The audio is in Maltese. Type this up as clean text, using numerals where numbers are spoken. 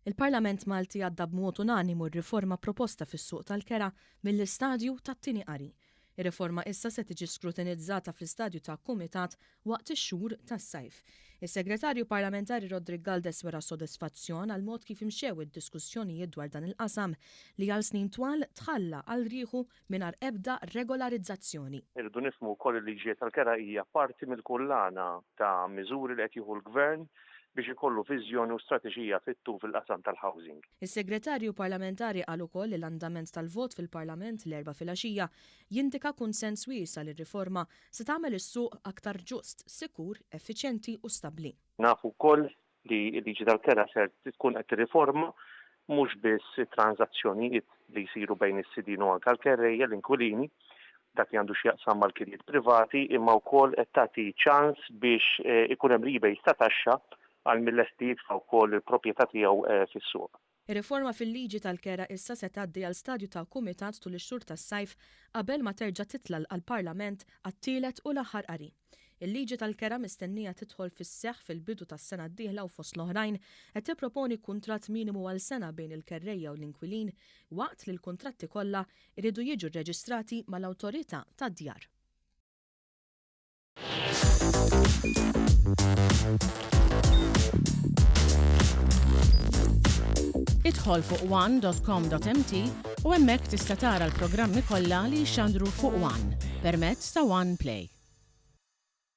Il-Parlament Malti għadda b'mod unanimu r-riforma proposta fis-suq tal-kera mill-istadju tat-tieni qari. Ir-riforma issa se tiġi skrutinizzata fl-istadju ta' kumitat waqt ix-xhur tas-sajf. Is-Segretarju Parlamentari Roderick Galdes wera sodisfazzjon għall-mod kif imxew id-diskussjonijiet dwar dan il-qasam li għal snin twal tħalla għal rieħu mingħajr ebda regolarizzazzjoni. Irridu nifhmu wkoll li l-liġijiet tal-kera hija parti mill-kullana ta' miżuri li qed jieħu l-Gvern biex ikollu viżjoni u strateġija fit-tul fil-qasam tal-housing. Is-Segretarju Parlamentari qal ukoll li l-andament tal-vot fil-Parlament l-Erbgħa filgħaxija jindika kunsens wiesa' li r-riforma se tagħmel is-suq aktar ġust, sikur, effiċjenti u stabbli. Nafu wkoll li l-liġi tal-kera ser tkun qed tirriforma mhux biss it-tranżazzjonijiet li jsiru bejn is-sidien u anke l-kerrejja, l-inkwilini, dak li għandu x'jaqsam mal-kirjiet privati, imma wkoll qed tagħti ċans biex ikun hemm rebates ta' taxxa għal min lest li jitfa' wkoll il-proprjetà tiegħu fis-suq. Ir-riforma fil-liġi tal-kera issa se tgħaddi għal stadju ta' kumitat tul ix-xhur tas-sajf qabel ma terġa' titla' għall-Parlament għat-tielet u l-aħħar qari. Il-liġi tal-kera mistennija tidħol fis-seħħ fil-bidu tas-sena d-dieħla u fost l-oħrajn qed tipproponi kuntratt minimu għal sena bejn il-kerrejja u l-inkwilin waqt li l-kuntratti kollha jridu jiġu rreġistrati mal-Awtorità tad-Djar. Idħol fuq one.com.mt u hemmhekk tista' tara l-programmi kollha li jixxandru fuq One permezz ta' One Play.